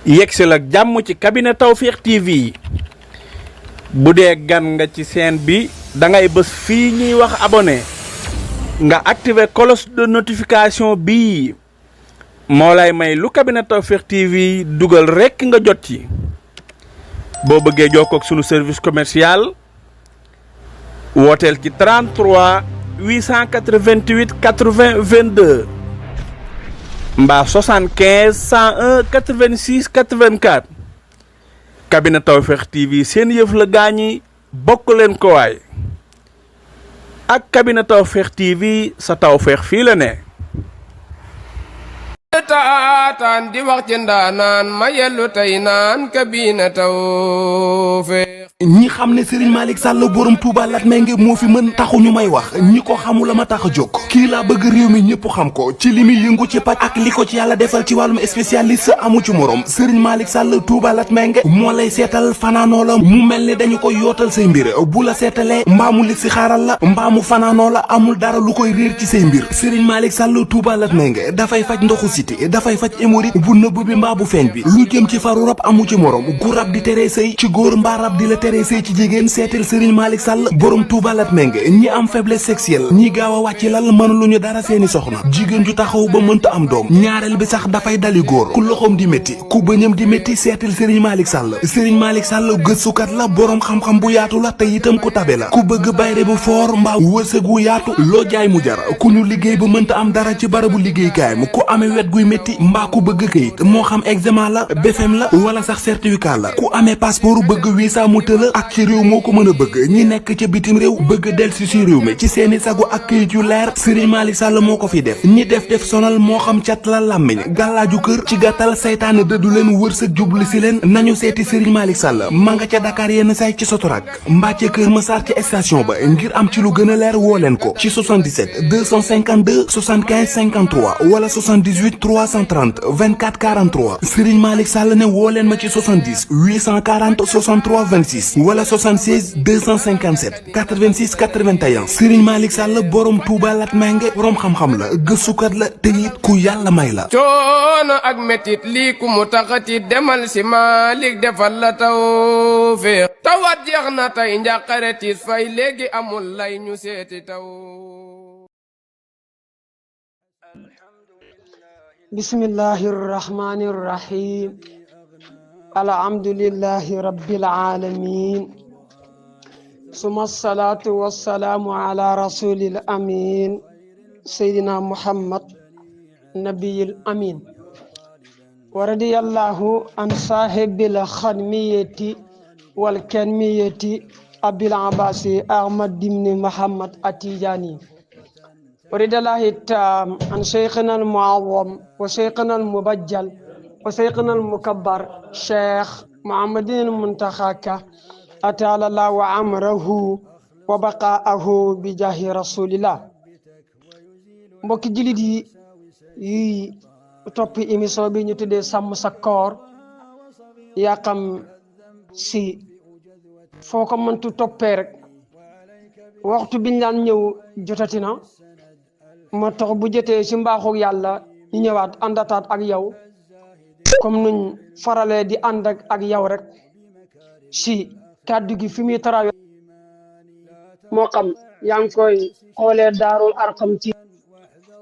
yegsil ak jàmm ci cabinet Tawfekh TV bu dee gan nga ci chaîne bi da ngay bës fii ñuy wax abonné nga activer cloche de notification bii moo lay may lu cabinet Tawfekh TV dugal rekk nga jot ci boo bëggee jokkoo ak sunu service commercial wooteel ci 33 888 80 22 mbaa 75 101 86 84 cabinet Tawfekh TV seen yëf la gaañi bokk leen ko waay ak cabinet Tawfekh TV sa tawfeex fii la ne. taataan di wax ci ndaanaan ma yellu tey naan cabinet Tawfekh. ñi xam ne Serigne Malick Sall borom Touba Latmingué moo fi mën taxu ñu may wax ñi ko xamula ma tax a jóg kii laa bëgg réew mi ñëpp xam ko ci li muy yëngu ci paj ak li ko ci yàlla defal ci wàllum spécialiste amu ci morom Serigne Malick Sall Touba Latmingué moo lay seetal fanaanoo la mu mel ni dañu koy yootal say mbir bu la seetalee mbaamu li si xaaral la mbaamu fanaanoo la amul dara lu koy réer ci say mbir Serigne Malick Sall Touba Latmingué dafay faj ndoxu siti dafay faj hémorroïde bu nëbb bi mbaa bu feeñ bi lu jëm ci faru rab amu ci morom gu rab di tere sëy ci góor mbaa rab di la tere sëy ci jigéen seetal Serigne Malick Sall borom Touba Latmingué ñi am faiblesse sexuelle ñi gaaw a wàcc lal mënuluñu dara seeni soxna jigéen ju taxaw ba mënta am doom ñaareel bi sax dafay dali góor ku loxoom di métti ku bëñam di métti seetal Serigne Malick Sall Serigne Malick Sall gëstukat la borom xam-xam bu yaatu la te itam ku tabe la ku bëgg bayre bu foor mbaa wërsëg wu yaatu loo jaay mu jar ku ñu liggéey ba mënta am dara ci barabu liggéeykaayam ku amee wet guy métti mbaa ku bëgg këyit moo xam examen la BFEM la wala sax certificat la ku amee passeport bëgg visa mu tëla ak ci réew moo ko mën a bëgg ñi nekk ca bitim réew bëgg delsi ci réew mi ci seeni sagu ak këyit yu leer Serigne Malick Sall moo ko fi def ñi def sonal moo xam cat la làmmiñ gàllaaju kër ci gàttal saytaane dëddu leen wërsëg jublu si leen nañu seeti Serigne Malick Sall ma nga ca Dakar yenn say ci Sotorak mbaa ca Kër Massar ci station ba ngir am ci lu gën a leer woo leen ko ci 77 252 75 53 wala 78 330 24 43 Serigne Malick Sall ne woo leen ma ci 70 840 63 26 wala 76 257 86 81 Serigne Malick Sall borom Touba Latmingué borom xam-xam la gëstukat la te it ku yàlla may la. coono ak metit lii ku mu taxati demal si Malick defal la Tawfekh tawat jeex na tey njàqare tiis fay léegi amul lay ñu seeti taw. bismillahi rahmani rahim alhamdulillahi rabbil alamin summa salatu wassalamu ala rasulil amin sayyidina muhammad nabiyil amin wa radiyallahu an sahibil khanmiyati wal kanmiyati abil abbasi ahmad dimni muhammad atijani ورضي التام عن شيخنا المعظم وشيخنا المبجل وشيخنا المكبر شيخ محمد المنتخاك أتعالى الله وعمره وبقاءه بجاه رسول الله mbokki jullit yi topp émission bi ñu tuddee sàmm sa koor yaa xam si foo ko mëntu toppee rek waxtu biñ daan ñëw jotatina moo tax bu jotee si mbaaxu yàlla ñu ñëwaat àndataat ak yow comme nuñ faralee di ànd ak yow rek si kàddu gi fi muy tarawe moo xam yaa ngi koy xoolee Daarul Arqam ci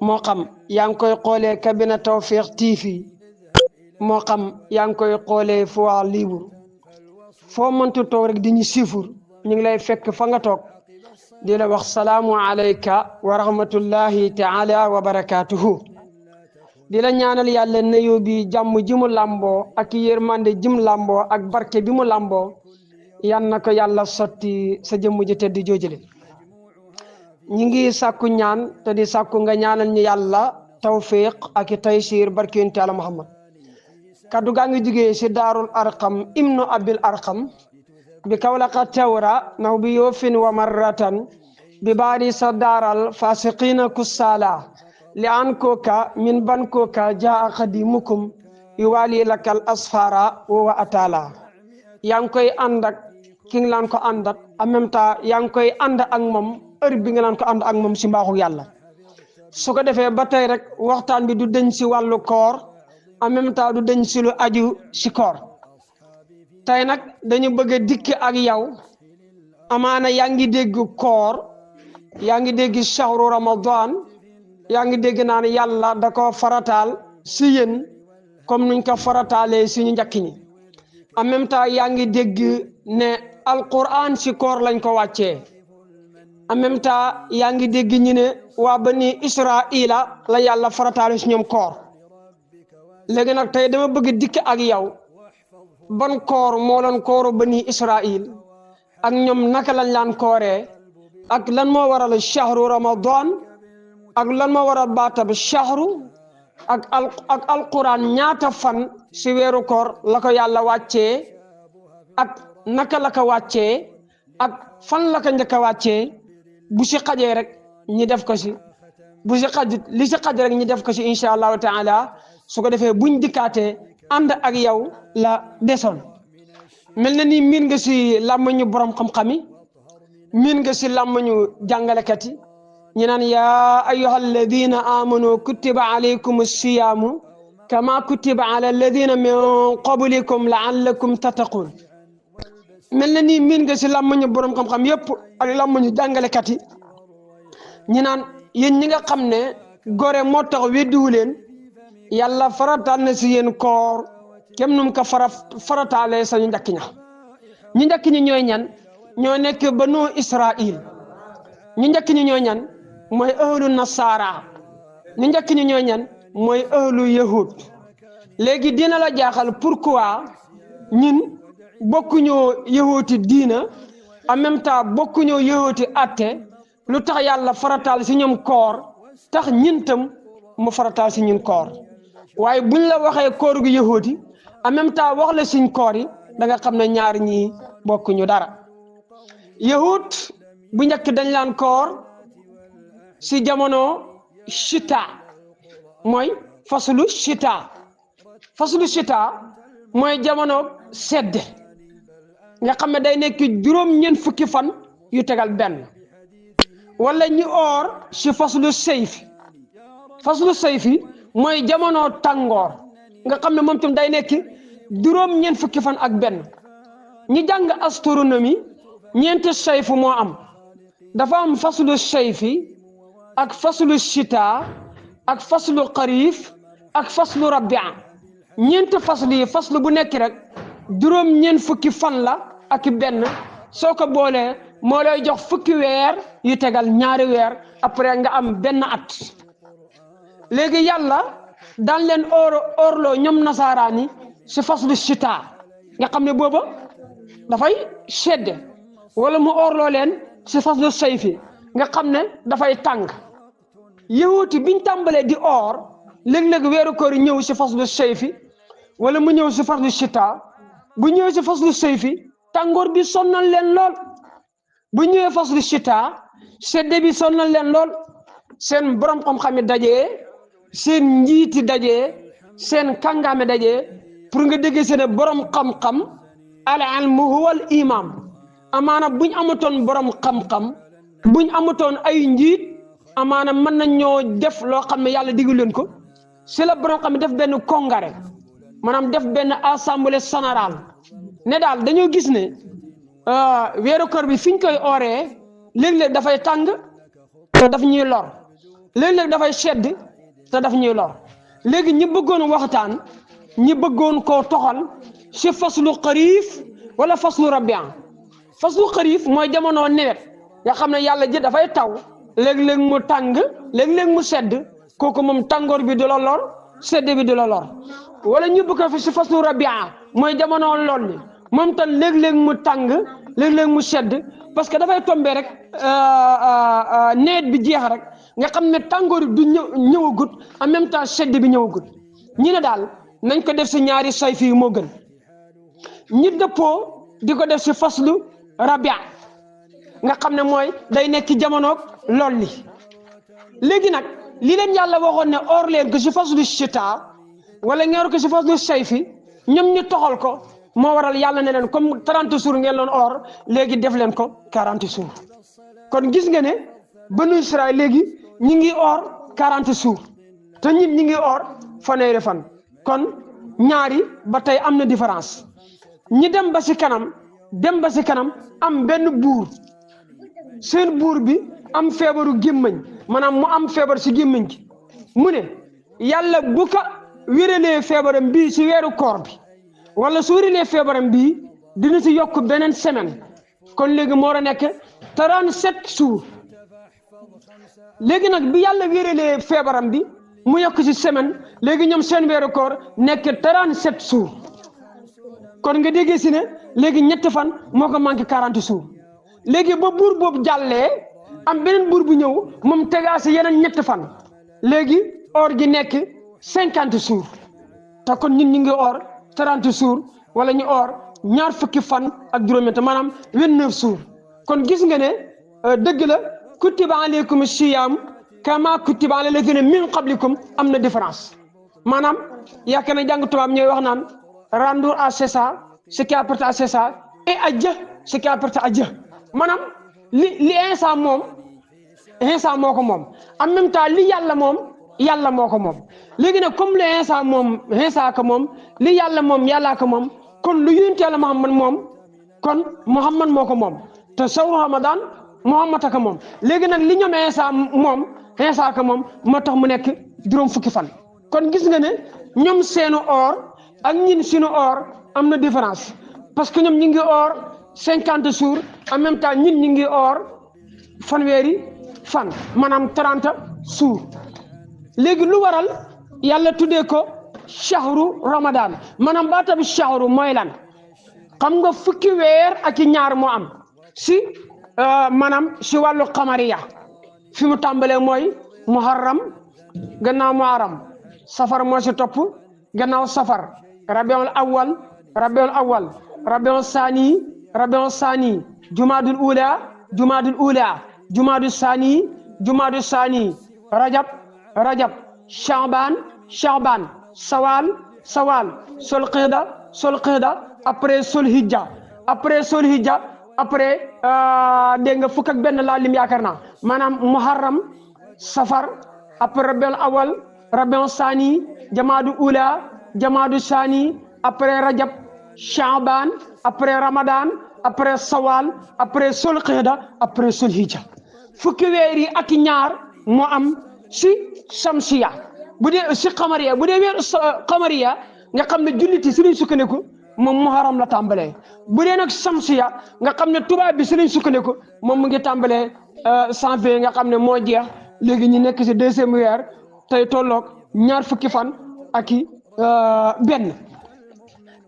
moo xam yaa ngi koy xoolee cabinet Tawfekh TV moo xam yaa ngi koy xoolee Foi Libre foo mëntu toog rek di ñu siifur ñu ngi lay fekk fa nga toog di la wax salaamu alayka wa rahmatullahi taala wa barakatuhu di la ñaanal yàlla nuyoo bi jàmm ji mu làmboo ak yërmande ji mu làmboo ak barke bi mu làmboo yan na ko yàlla sotti sa jëmm ji tedd joojale ñi ngi sàkku ñaan te di sàkku nga ñaanal ñu yàlla tawfiq ak taysir barke yonent Yàlla Muhammad kaddu gaa ngi jugee si Daarul Arqam ibnu Abil Arqam bi kawlaqa tawra naw bi yoofin wa marratan bi baari sa daaral fasiqina kussala li an koka min ban koka jaa xadimukum yu wali lakal asfara wa atala yaa ngi koy ànd ak ki nga laan ko ànd ak en même temps yaa ngi koy ànd ak moom heure bi nga laan ko ànd ak moom si mbaaxu yàlla su ko defee ba tey rek waxtaan bi du deñ si wàllu koor en même temps du dañ si lu aju si koor tey nag dañu bëgg a dikk ak yow amaana yaa ngi dégg koor yaa ngi dégg shahru ramadan yaa ngi dégg naan yàlla da ko farataal si yéen comme nuñ ko farataalee suñu njëkk ñi en même temps yaa ngi dégg ne alquran si koor lañ ko wàccee en même temps yaa ngi dégg ñu ne waa bani israila la yàlla farataale si ñoom koor léegi nag tey dama bëgg dikk ak yow ban koor moo doon kooru bani israil ak ñoom naka lañ laan kooree ak lan moo waral shahru ramadan ak lan moo waral baatab shahru ak alquran ñaata fan si weeru koor la ko yàlla wàccee ak naka la ko wàccee ak fan la ko njëkk a wàccee bu si xajee rek ñi def ko si bu si xaj li si xaj rek ñi def ko si incha allahu taala su ko defee buñ dikkaatee ànd ak yow la desoon mel na ni miin nga si làmmañu borom xam-xam yi miin nga si làmmañu jàngalekat yi ñu naan yaa ayyuha alladina amanu kutiba alaykum siyaamu kama kutiba ala alladina min qablikum laallakum tattaqun mel na ni miin nga si làmmañu borom xam-xam yëpp ak làmmañu jàngalekat yi ñu naan yéen ñi nga xam ne gore moo tax weddiwu leen yàlla farataal na si yéen koor kem num ko farataalee sañu njëkk ña ñu njëkk ñi ñooy ñan ñoo nekk banu Israil ñu njëkk ñi ñooy ñan mooy ahlu nasara ñu njëkk ñi ñooy ñan mooy ahlu yahud léegi dina la jaaxal pourquoi ñun bokkuñoo yahuti diina en même temps bokkuñoo yahuti atte lu tax yàlla farataal si ñoom koor tax ñun tam mu farataal si ñun koor waaye buñ la waxee koor gu yahuti en même temps wax la suñ koor yi da nga xam ne ñaar ñii bokkuñu dara yahut bu njëkk dañ laan koor si jamono chita mooy faslu chita mooy jamono sedd nga xam ne day nekk juróom-ñeent fukki fan yu tegal benn wala ñu oor si faslu sayfi mooy jamono tàngoor nga xam ne moom tam day nekk juróom-ñeent fukki fan ak benn ñi jàng astronomie ñeenti sayfu moo am dafa am faslu sayfi ak faslu chita ak faslu xarif ak faslu rabia ñeenti faslu yi faslu bu nekk rek juróom-ñeent fukki fan la ak benn soo ko boolee moo lay jox fukki weer yu tegal ñaari weer après nga am benn at léegi yàlla daan leen orloo ñoom nasaraani si faslu chita nga xam ne booba dafay sedd wala mu orloo leen si faslu sayfi nga xam ne dafay tàng yahuti biñ tàmbalee di or léeg-léeg weeru koor ñëw si faslu sayfi wala mu ñëw si faslu chita bu ñëwee si faslu sayfi tàngoor bi sonnal leen lool bu ñëwee faslu chita sedde bi sonnal leen lool seen borom xam-xam yi dajee seen njiiti dajee seen kàngaame dajee pour nga déggee seen borom xam-xam al ilmu huwa al imam amaana buñ amatoon borom xam-xam buñ amatoon ay njiit amaana mën nañ ñoo def loo xam ne yàlla diggu leen ko si la borom xam ne def benn congrès maanaam def benn assemblée générale ne daal dañoo gis ne weeru koor bi fiñ koy ooree léeg-léeg dafay tàng te daf ñuy lor léeg-léeg dafay sedd te daf ñuy lor léegi ñi bëggoon waxtaan ñi bëggoon koo toxal si faslu xariif wala faslu rabian faslu xariif mooy jamono nawet nga xam ne yàlla ji dafay taw léeg-léeg mu tàng léeg-léeg mu sedd kooku moom tàngoor bi du la lor sedd bi du la lor wala ñu bëgg fi si faslu rabian mooy jamono lolli moom tam léeg-léeg mu tàng léeg-léeg mu sedd parce que dafay tombé rek nawet bi jeex rek nga xam ne tàngoor du ñëwagut en même temps sedd bi ñëwagut ñi ne daal nañ ko def si ñaari sayfi moo gën ñi dëppoo di ko def si faslu rabia nga xam ne mooy day nekk jamonoog lool li léegi nag li leen yàlla waxoon ne or leen ko si faslu chita wala ngeen ko si faslu sayfi ñoom ñu toxal ko moo waral yàlla ne leen comme 30 jours ngeen loon or léegi def leen ko 40 jours kon gis nga ne banu Israël léegi ñi ngi or 40 jours te ñun ñi ngi or fanweeri fan kon ñaari ba tey am na différence ñi dem ba si kanam am benn buur seen buur bi am feebaru gémmañ maanaam mu am feebar si gémmañ gi mu ne yàlla bu ko wéralee feebaram bii si weeru koor bi wala su wéralee feebaram bii dina si yokk beneen semaine kon léegi moo war a nekk 37 jours léegi nag bi yàlla wéralee feebaram bi mu yokk si semaine léegi ñoom seen weeru koor nekk 37 jours kon nga déggee si ne léegi ñetti fan moo ko manqué 40 jours léegi ba buur boobu jàllee am beneen buur bu ñëw moom tegaa si yeneen ñetti fan léegi or gi nekk 50 jours te kon ñun ñu ngi or 30 jours wala ñu or ñaar fukki fan ak juróom-ñett maanaam 29 jours kon gis nga ne dëgg la kutiba aleykum siyaam kama kutiba ala lazina min qablikum am na différence maanaam yaakaar na jàng tubaab ñooy wax naan rendre à César ce qui appartient à César et à Dieu ce qui appartient à Dieu maanaam li Insa moom Insa moo ko moom en même temps li yàlla moom yàlla moo ko moom léegi nag comme li Insa moom Insa ko moom li yàlla moom yàllaa ko moom kon lu yonent yàlla Muhammad moom kon Muhammad moo ko moom te sawru Ramadan Muhammad ko moom léegi nag li ñoom Insa moom Insa ko moom moo tax mu nekk juróom fukki fan kon gis nga ne ñoom seenu or ak ñin sunu or am na différence parce que ñoom ñu ngi or 50 jours en même temps ñin ñu ngi or fanweeri fan maanaam 30 jours léegi lu waral yàlla tuddee ko shahru Ramadan maanaam baata bi shahru mooy lan xam nga fukki weer ak i ñaar moo am si maanaam si wàllu xamariya fi mu tàmbalee mooy muharram gannaaw muharram safar moo si topp gannaaw safar rabiul awwal rabiul saani jumaadul ula jumaadu saani rajab shaaban sawal solqida après solhijja après dégg nga fukk ak benn laa lim yaakaar naa maanaam muharram safar après rabiul awwal rabiul saani jamaadu saani après rajab shaaban après ramadan après sawal après solqida après solhijja fukki weer yi ak ñaar moo am si samsiya bu dee si xamariya bu dee weer xamariya nga xam ne julliti si lañ sukkandiku moom muharram la tàmbalee bu dee nag samsiya nga xam ne tubaab bi si lañ sukkandiku moom mu ngi tàmbalee janvier nga xam ne moo jeex léegi ñu nekk si deuxième weer tey tolloog ñaar fukki fan ak i benn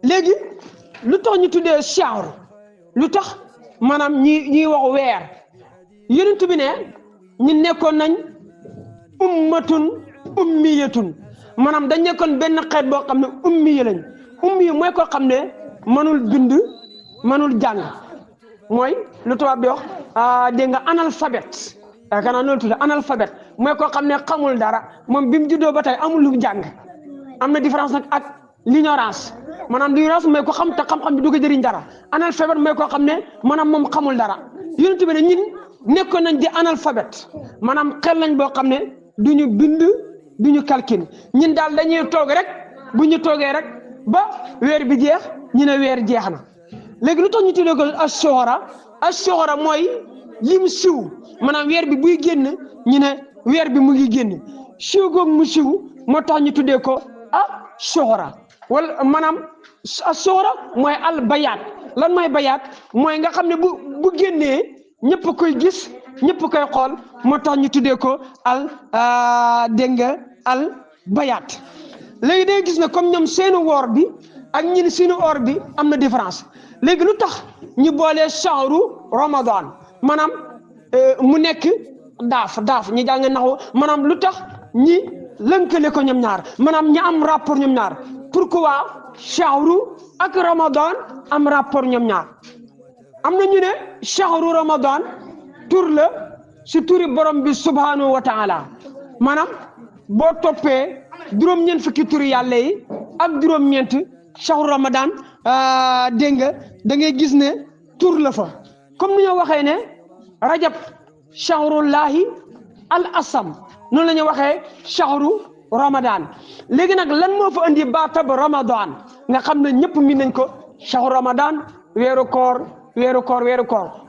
léegi lu tax ñu tuddee shahr lu tax maanaam ñiy wax weer yonent bi ne ñu nekkoon nañ ummatun ummiyatun maanaam dañ nekkoon benn xeet boo xam ne ummiya lañ ummiya mooy koo xam ne mënul bind mënul jàng mooy lu tubaab di wax dégg nga analphabète yaakaar naa loolu tuddee analphabète mooy koo xam ne xamul dara moom bi mu juddoo ba tey amul lu jàng am na différence nag ak l'ignorance maanaam l'ignorance mooy ko xam te xam-xam bi du ko jëriñ dara analphabète mooy koo xam ne maanaam moom xamul dara yonent bi ne ñun nekkoon nañ di analphabète maanaam xel lañ boo xam ne duñu bind duñu calcul ñun daal dañuy toog rek bu ñu toogee rek ba weer bi jeex ñu ne weer jeex na léegi lu tax ñu tuddee ko as-sughra mooy lim siw maanaam weer bi buy génn ñu ne weer bi mu ngi génn siw googu mu siw moo tax ñu tuddee ko as-sughra wala maanaam as-sughra mooy al bayaat lan mooy bayaat mooy nga xam ne bu génnee ñëpp koy gis ñëpp koy xool moo tax ñu tuddee ko dégg nga al bayaat léegi day gis ne comme ñoom seenu woor bi ak ñin seenu or bi am na différence léegi lu tax ñu boolee shahru Ramadan maanaam mu nekk daaf ñi jàng naxu maanaam lu tax ñi lënkale ko ñoom ñaar maanaam ñi am rapport ñoom ñaar pourquoi shahru ak Ramadan am rapport ñoom ñaar am na ñu ne shahru Ramadan tur la si turi borom bi subhanahu wa taala maanaam boo toppee juróom-ñeent fukki turi yàlla yi ak juróom-ñeent shahru Ramadan dégg nga da ngay gis ne tur la fa comme ni ñoo waxee ne rajab shahrullahi al asam noonu la ñu waxee shahru Ramadan léegi nag lan moo fa indi baatab Ramadan nga xam ne ñëpp mi nañ ko shahru Ramadan weeru koor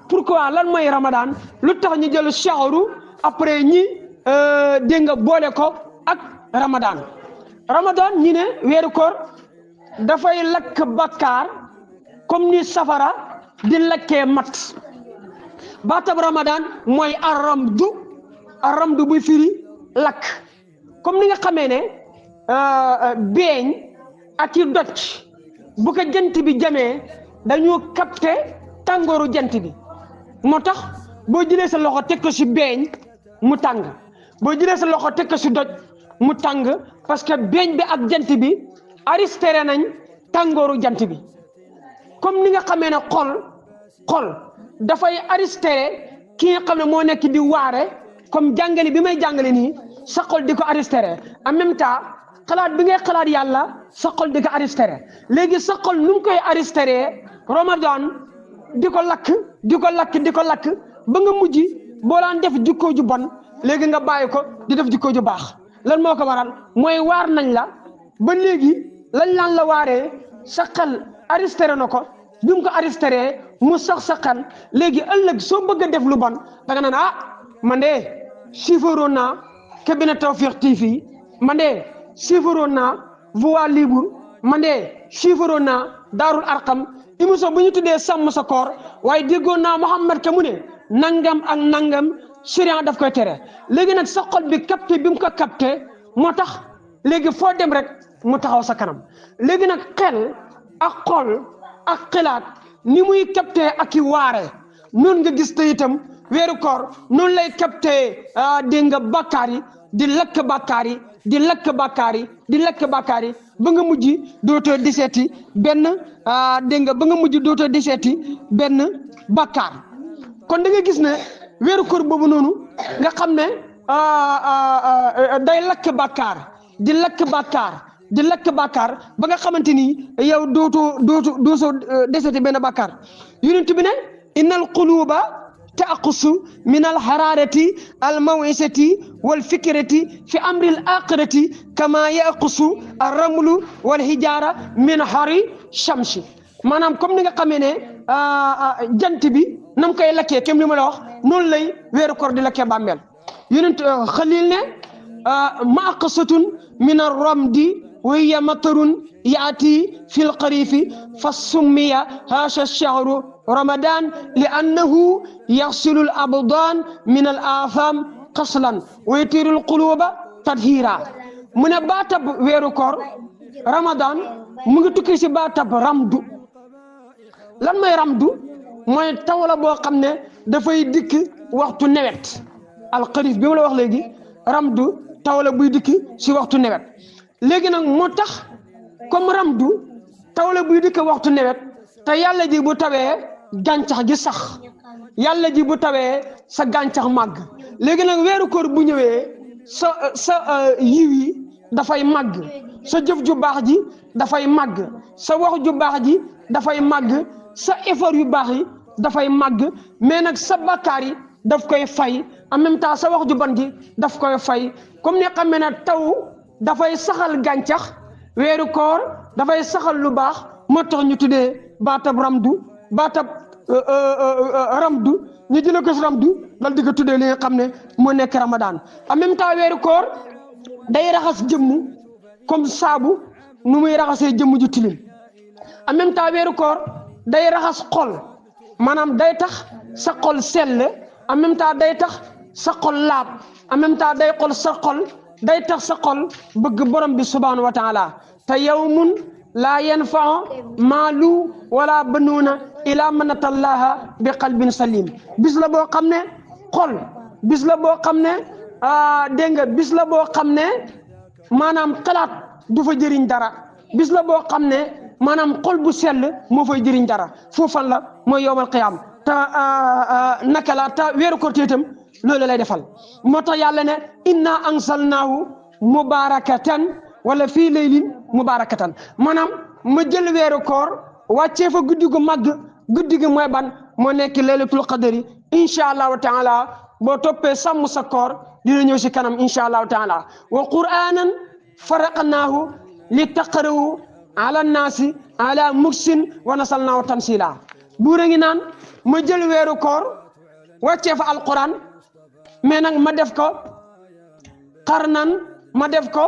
pourquoi lan mooy Ramadan lu tax ñu jël shahru après ñi dégg nga boole ko ak Ramadan ñi ne weeru koor dafay lakk bakkaar comme ni safara di lakkee mat baatab Ramadan mooy aramdu buy firi lakk comme ni nga xamee ne beeñ ak i doj bu ko jant bi jamee dañu capté tàngooru jant bi moo tax boo jëlee sa loxo teg ko si beeñ mu tàng boo jëlee sa loxo teg ko si doj mu tàng parce que beeñ bi ak jant bi arrêté nañ tàngooru jant bi comme ni nga xamee ne xol dafay arrêté ki nga xam ne moo nekk di waare comme jàngale bi may jàngale nii sa xol di ko arrêté en même temps xalaat bi ngay xalaat yàlla sa xol di ko arrêté léegi sa xol nu mu koy arrêté Ramadan di ko lakk ba nga mujj boo daan def jikko ju bon léegi nga bàyyi ko di def jikko ju baax lan moo ko waral mooy waar nañ la ba léegi lañ laan la waaree sa xel arrêté na ko bi mu ko arrêté mu sax sa xel léegi ëllëg soo bëgg a def lu bon da nga naan man de suivaroon naa Kabina Tawfekh TV man de suivaroon naa Voix Libre man de suivaroon naa Daarul Arqam émission bu ñu tuddee sàmm sa koor waaye déggoon naa Mouhamed ka mu ne nangam ak nangam surian daf koy tere léegi nag sa xol bi capté bi mu ko capté moo tax léegi foo dem rek mu taxaw sa kanam léegi nag xel ak xol ak xalaat ni muy capté ak i waare noonu nga gis te itam weeru koor noonu lay capté dégg nga bàkkaar yi di lakk bàkkaar yi ba nga mujj dootoo diseeti benn dégg nga ba nga mujj dootoo diseeti benn bàkkaar kon da nga gis ne weeru koor boobu noonu nga xam ne day lakk bàkkaar di lakk bàkkaar ba nga xamante ni yow dootoo deseeti benn bàkkaar yonent bi ne innal quluba taqsu min al hararati al mawisati wal fikrati fi amri al aqirati kama yaqusu ar ramlu wal hijara min hari shamsi maanaam comme ni nga xamee ne jant bi nam koy lakkee kem li ma la wax noonu lay weeru koor di lakkee bàmmeel yonent Xalil ne maqasatun min ar ramdi wa hiya matarun yaati fi l xarifi fa summiya haasha shahru Ramadan li annahu yaxsilu l abdan min al atham xaslan wa yutiru l quluba tadhira mu ne baatab weeru koor Ramadan mu ngi tukki si baatab ramdu lan mooy ramdu mooy taw la boo xam ne dafay dikk waxtu nawet alxarif bi ma la wax léegi ramdu taw la buy dikk si waxtu nawet léegi nag moo tax comme ramdu taw la buy dikk waxtu nawet te yàlla ji bu tawee gàncax gi sax yàlla ji bu tawee sa gàncax màgg léegi nag weeru koor bu ñëwee sa yiw yi dafay màgg sa jëf ju baax ji dafay màgg sa wax ju baax ji dafay màgg sa effort yu baax yi dafay màgg mais nag sa bakkaar yi daf koy fay en même temps sa wax ju bon ji daf koy fay comme ni xam ne taw dafay saxal gàncax weeru koor dafay saxal lu baax moo tax ñu tuddee baatab ramdu ñu jëlee ko si ramdu dal di ko tuddee li nga xam ne moo nekk Ramadan en même temps weeru koor day raxas jëmm comme saabu nu muy raxasee jëmm ju tilim en même temps weeru koor day raxas xol maanaam day tax sa xol sell en même temps day tax sa xol laab en même temps day tax sa xol bëgg borom bi subhanahu wa taala te yawmun laa yanfau maalu wala banuuna ila man atallaha bi qalbin salim bis la boo xam ne xol bis la boo xam ne dégg nga bis la boo xam ne maanaam xalaat du fa jëriñ dara bis la boo xam ne maanaam xol bu sell moo fay jëriñ dara foofan la mooy yowmal qiyaam te naka la te weeru koor itam loolu lay defal moo tax yàlla ne inna ansalnaahu mubarakatan wala fii laylin mubarakatan maanaam ma jël weeru koor wàccee fa guddi gu màgg guddi gi mooy ban moo nekk laylatul qadri incha allahu taala boo toppee sàmm sa koor dina ñëw si kanam incha allahu taala wa qur'anan faraqnaahu li taqrahu ala naasi ala muksin wa nasalnaahu tansila buur a ngi naan ma jël weeru koor wàccee fa alquran mais nag ma def ko xarnan ma def ko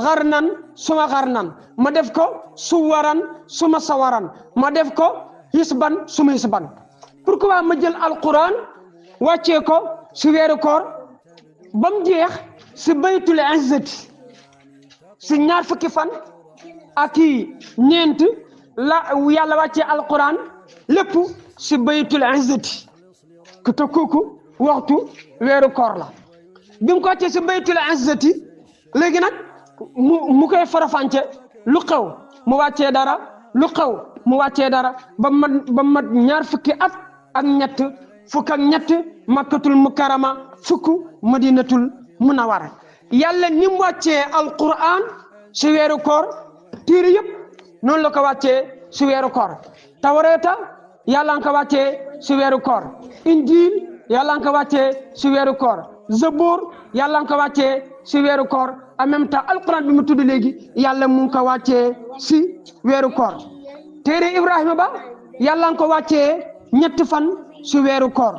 xarnan suma xarnan ma def ko suwaran suma sawaran ma def ko hisban suma hisban pourquoi ma jël alquran wàccee ko si weeru koor ba mu jeex si baytul izzati si ñaar fukki fan ak ñeent la yàlla wàccee alquran lépp si baytul izzati ku te kooku waxtu weeru koor la bi mu ko wàccee si baytul izzati léegi nag mu koy farafànce lu xew mu wàccee dara lu xew mu wàccee dara ba mat ñaar fukki at ak ñett fukk ak ñett makkatul mukarrama fukk madinatul munawara yàlla ni mu wàccee alquran si weeru koor téere yëpp noonu la ko wàccee si weeru koor tawreeta yàlla nga ko wàccee si weeru koor injil yàlla nga ko wàccee si weeru koor zabur yàlla nga ko wàccee si weeru koor en même temps alquran bi mu tudd léegi yàlla mu ngi ko wàccee si weeru koor téere ibrahima ba yàlla nga ko wàccee ñetti fan si weeru koor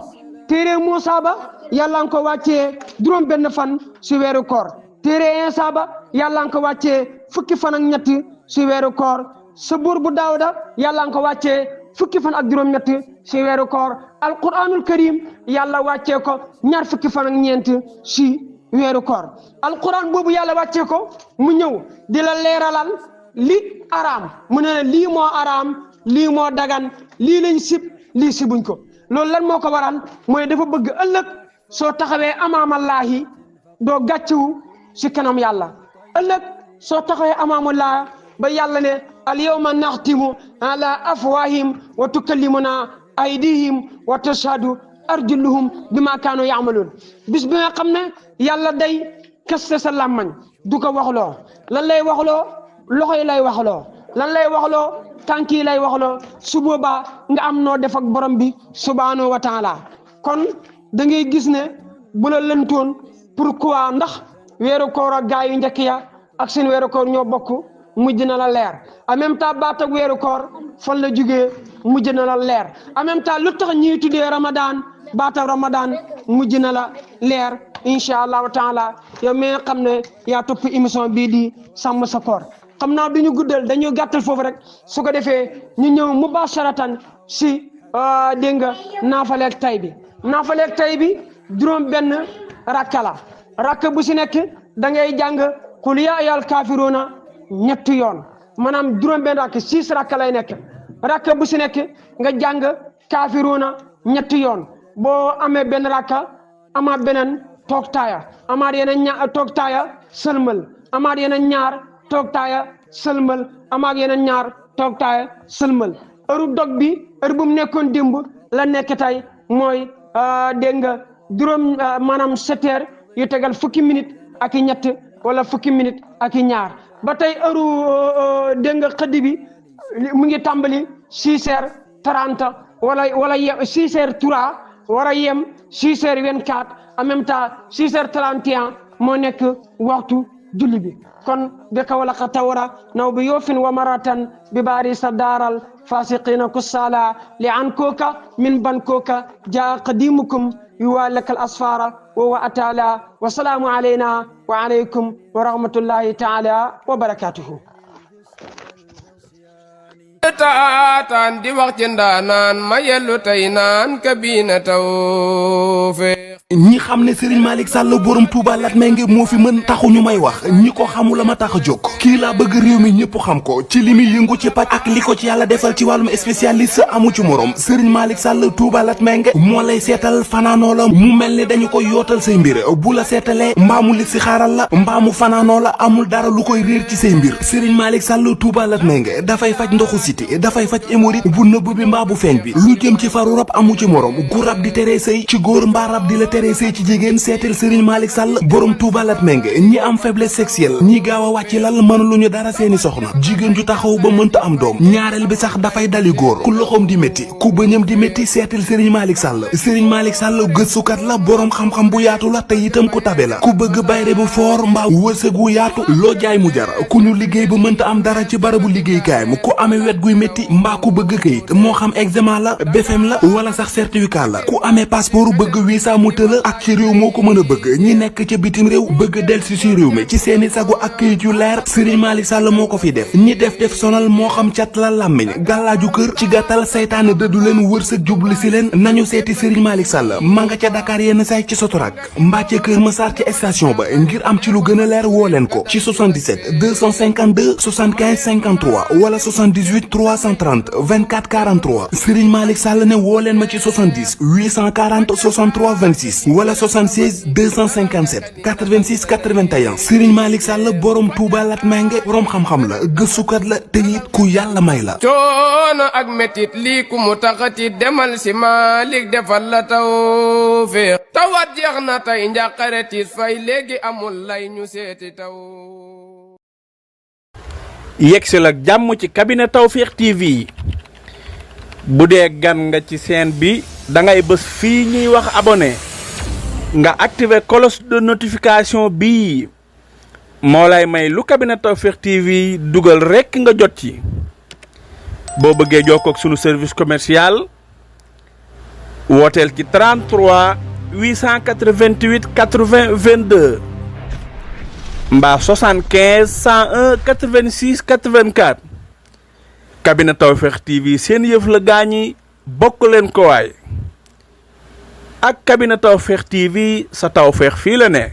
téere Muusa ba yàlla nga ko wàccee juróom benn fan si weeru koor téere Insa ba yàlla nga ko wàccee fukki fan ak ñetti si weeru koor Sabuur bu Daawuda yàlla nga ko wàccee fukki fan ak juróom ñetti si weeru koor alquranul karim yàlla wàccee ko ñaar fukki fan ak ñeent si weeru koor alquran boobu yàlla wàccee ko mu ñëw di la leeralal li araam mu ne lii moo araam lii moo dagan lii lañ sib lii sibuñ ko loolu lan moo ko waral mooy dafa bëgg ëllëg soo taxawee amaamallaahi doo gàccewu si kanam yàlla ëllëg soo taxawee amaamallaahi ba yàlla ne al yawma naxtimu ala afwahim wa tukallimuna aydihim wa tashhadu arjuluhum bima kaanu yaamaluun bis bi nga xam ne yàlla day kaste sa làmmañ du ko waxloo lan lay waxloo loxo yi lay waxloo lan lay waxloo tànk yi lay waxloo su boobaa nga am noo def ak borom bi subhaanahu wa taala kon da ngay gis ne bu la lëntoon pourquoi ndax weeru koor ak gaa yu njëkk ya ak seen weeru koor ñoo bokk mujj na la leer en même temps baat ak weeru koor fan la jugee mujj na la leer en même temps lu tax ñuy tuddee Ramadan baat ak Ramadan mujj na la leer incha allahu taala yow mi nga xam ne yaa topp émission bii di sàmm sa koor xam naa du ñu guddal dañu gàttal foofu rek su ko defee ñu ñëw mubasharatan si dégg nga naafaleeg tay bi naafaleeg tay bi juróom benn rakka la rakka bu si nekk da ngay jàng qul yaa ayyuhal kaafiruuna ñetti yoon maanaam juróom benn rakk 6 rakka lay nekk rakka bu si nekk nga jàng kaafiruuna ñetti yoon boo amee benn rakka amaat beneen toog taaya amaat yeneen ñaar toog taaya sëlmal amaat yeneen ñaar toog taaya sëlmal amaat yeneen ñaar toog taaya sëlmal heure dog bi heure bu mu nekkoon démb la nekk tey mooy dégg nga juróom maanaam 7 heures yu tegal fukki minute ak i ñett wala fukki minute ak i ñaar ba tey heure dégg nga xëdd bi mu ngi tàmbali 6h30 wala 6h03 war a yem 6h24 en même temps 6h31 moo nekk waxtu julli bi kon bi ka wala ka tawra naw bi yoofin wa maratan bi baari sa daaral fasiqina kussala li an kooka min ban kooka jaa qadimukum yuwalaka al asfara wa huwa atala wa salaamu alayna wa alaykum wa rahmatullahi taala wa barakatuhu taataan di wax ci ndaanaan ma yellu tey naan kabina tawfiq ñi xam ne Serigne Malick Sall borom Touba Latmingué moo fi mën taxu ñu may wax ñi ko xamula ma tax a jóg kii laa bëgg réew mi ñëpp xam ko ci li muy yëngu ci paj ak li ko ci yàlla defal ci wàllum spécialiste amu ci morom Serigne Malick Sall Touba Latmingué moo lay seetal fanaanoo la mu mel ni dañu koy yootal say mbir bu la seetalee mbaamu li si xaaral la mbaamu fanaanoo la amul dara lu koy réer ci say mbir Serigne Malick Sall Touba Latmingué dafay faj ndoxu siti dafay faj hémorroïde bu nëbb bi mbaa bu feeñ bi lu jëm ci faru rab amu ci morom gu rab di tere sëy ci góor mbaa rab di la tere sëy ci jigéen seetal Serigne Malick Sall borom Touba Latmingué ñi am faiblesse sexuelle ñi gaaw a wàcc lal mënuluñu dara seeni soxna jigéen ju taxaw ba mënta am doom ñaareel bi sax dafay dali góor ku loxoom di métti ku bëñam di métti seetal Serigne Malick Sall Serigne Malick Sall gëstukat la borom xam-xam bu yaatu la te itam ku tabe la ku bëgg bayre bu foor mbaa wërsëg wu yaatu loo jaay mu jar ku ñu liggéey ba mënta am dara ci barabu liggéeykaayam ku amee wet guy métti mbaa ku bëgg kayit moo xam examen la BFEM la wala sax certificat la ku amee passeport bëgg visa mu tëla ak ci réew moo ko mën a bëgg ñi nekk ca bitim réew bëgg delsi ci réew mi ci seeni sagu ak kayit yu leer Serigne Malick Sall moo ko fi def ñi def sonal moo xam cat la làmmiñ gàllaaju kër ci gàttal saytaane dëddu leen wërsëg jubli si leen nañu seeti Serigne Malick Sall ma nga ca Dakar yenn say ci Sotorak mbaa ca Kër Massar ci station ba ngir am ci lu gën a leer woo leen ko ci 77 252 75 53 wala 78 330 24 43 Serigne Malick Sall ne woo leen ma ci 70 840 63 26 wala 76 257 86 81 Serigne Malick Sall borom Touba Latmingué borom xam-xam la gëstukat la te it ku yàlla may la. coono ak metit lii ku mu taxati demal si Malick defal la tawfeex tawat jeex na tey njàqare tiis fay léegi amul lay ñu seeti taw. yegsi la jàmm ci cabinet Tawfekh TV bu dee gan nga ci chaîne bi da ngay bës fii ñuy wax abonné nga activer cloche de notification bii moo lay may lu cabinet Tawfekh TV dugal rekk nga jot ci boo bëggee jokkoo ak sunu service commercial wooteel ci 33 888 80 22 mbaa 75 101 86 84 cabinet Tawfekh TV seen yëf la gaañi bokk leen ko waay ak cabinet Tawfekh TV sa tawfeex fii la ne